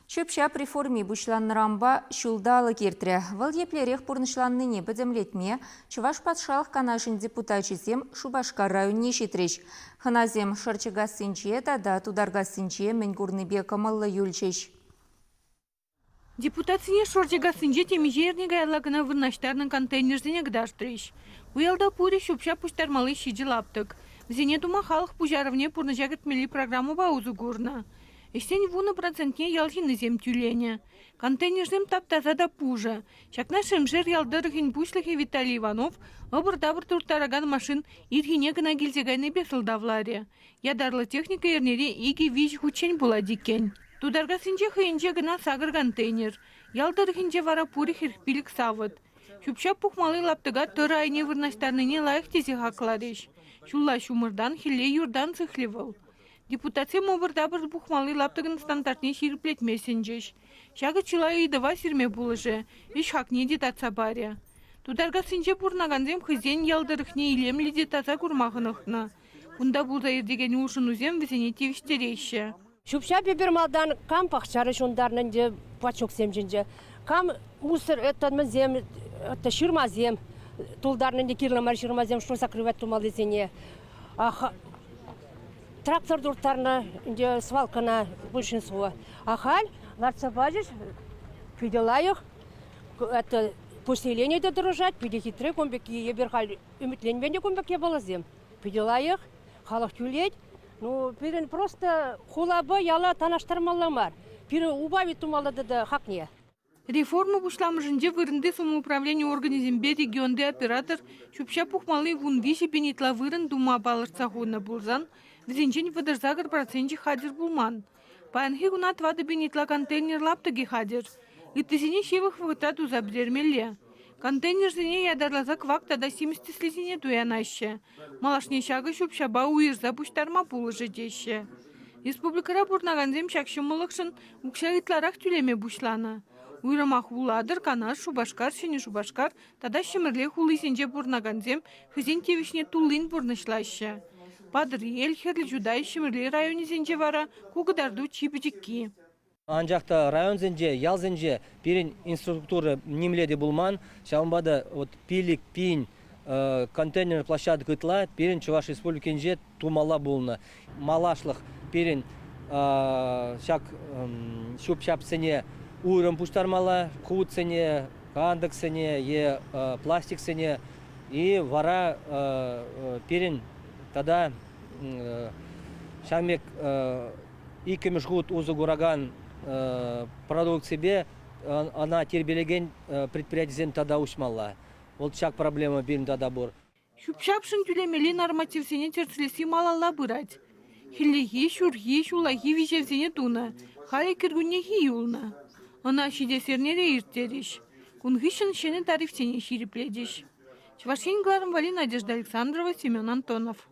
Ҫӳп-ҫап реформи пуҫланнӑранпа ҫулталӑк иртрӗ. Вӑл еплерех пурнӑҫланнине пӗтӗмлетме Чӑваш Патшалӑх Канашӗн депутачӗсем Шупашкар районне ҫитрӗҫ. Хӑнасем Шӑрчӑкассинче тата Тутаркассинче мӗн курнипе кӑмӑллӑ юлчӗҫ. Депутатсене Шорчекассинче темиҫе эрне каялла кӑна вырнаҫтарнӑ контейнерсене кӑтартрӗҫ. Ку ялта пурӗ ҫӳп-ҫап пуҫтармалли ҫичӗ лаптӑк. Вӗсене тума халӑх пуҫарӑвне пурнӑҫа кӗртмелли программӑпа усӑ курнӑ. Ӗҫсен 10 процентне ял ҫыннисем тӳленӗ. Контейнерсем тап-таса та пушӑ. Ҫакна Шемшер ял тӑрӑхӗн пуҫлӑхӗ Виталий Иванов ӑпӑр-тапӑр турттаракан машин ирхине кӑна килсе кайнипе сӑлтавларӗ. Ятарлӑ техника эрнере икӗ-виҫ хутчен пулать иккен. Тутаркассинче хӑйӗнче кӑна сакӑр контейнер. Ял тӑрӑхӗнче вара пурӗ 45 савӑт. Ҫӳп-ҫап пухмалли лаптӑка тӑрӑ айне вырнаҫтарнине лайӑх тесе хакларӗҫ. Ҫулла ҫумӑртан, хӗлле юртан сыхлӗ вӑл. Депутатсем ӑпӑр-тапӑр пухмалли лаптӑкӑн стандартне ҫирӗплетме сӗнчӗҫ. Ҫакӑ чылай ыйтӑва сирме пулӑшӗ, ӗҫ хакне те татса парӗ. Тутаркассинче пурӑнакансем хӑйсен ял тӑрӑхне илемлӗ те таса курма хӑнӑхнӑ. Кунта пулса иртекен улшӑнусем вӗсене тивӗҫтереҫҫӗ. Ҫӳп-ҫап эпир малтан кам пахчара ҫунтарнӑ ӗнтӗ пачоксем ҫинче, кам мусор это мӗнсем, это ҫырмасем тултарнӑ ӗнтӗ кирлӗ мар ҫырмасем, что закрывать тумаллисене. Трактор турттарнӑ ӗнтӗ свалкӑна большинство. А халь лартса пачӗҫ, питӗ лайӑх. Это поселение те тӑрӑшать, питӗ хитре кун пекки. Эпир халь ӗмӗтленмен те кун пек япаласем. Питӗ лайӑх, халӑх тӳлет. Ну, пирӗн просто хулапа яла танлаштармалла мар. Пирӗн убавить тумалла тата хакне. Реформа пуҫламӑшӗнче вырӑнти самоуправлени органӗсемпе регионти оператор ҫӳп-ҫап пухмалли 13 000 ытла вырӑн тума палӑртса хунӑ пулсан, вӗсенчен 38 проценчӗ хатӗр пулман. Паянхи куна 4 000 ытла контейнер лаптӑкӗ хатӗр. Ыттисене ҫывӑх вӑхӑтра туса пӗтермелле. Контейнерсене ятарласа кӑвак тата симӗс тӗслисене туянаҫҫӗ. Малашне ҫакӑ ҫӳп-ҫапа уйӑрса пуҫтарма пулӑшӗ теҫҫӗ. Республикӑра пурӑнакансем ҫак ҫӑмӑллӑхшӑн укҫа ытларах тӳлеме пуҫланӑ. Уйрӑмах Улатӑр, Канаш, Шупашкар, Ҫӗнӗ Шупашкар тата Ҫӗмӗрле хулисенче пурӑнакансем хӑйсен тивӗҫне туллин пурнӑҫлаҫҫӗ. Патӑрьел, Хӗрлӗ Чутай, Ҫӗмӗрле районӗсенче вара ку кӑтарту чи пӗчӗкки. Анчах та районсенче, ялсенче пирӗн инфраструктура нимле те пулман. Ҫавӑнпа та вот 5000 контейнер площадка ытла пирӗн Чӑваш Республикинче тумалла пулнӑ. Малашлӑх пирӗн ҫак ҫӳп-ҫапсене уйрӑм пуҫтармалла, хутсене, кантӑксене е пластиксене. И вара пирӗн тата ҫавӑн пек иккӗмӗш хут усӑ куракан продукципе ӑна тирпейлекен предприятисем тата уҫмалла. Вот ҫак проблема пирӗн тата пур. Ҫӳп-ҫапшӑн тӳлемелли нормативсене тӗрӗслесси малалла пырать. Хӗллехи, ҫурхи, ҫуллахи виҫевсене тунӑ, халӗ кӗркуннехи юлнӑ. Ӑна ҫитес эрнере ирттерӗҫ. Кун хыҫҫӑн ҫӗнӗ тарифсене ҫирӗплетӗҫ. Чӑваш Ен кӑларӑм валли Надежда Александрова, Семен Антонов.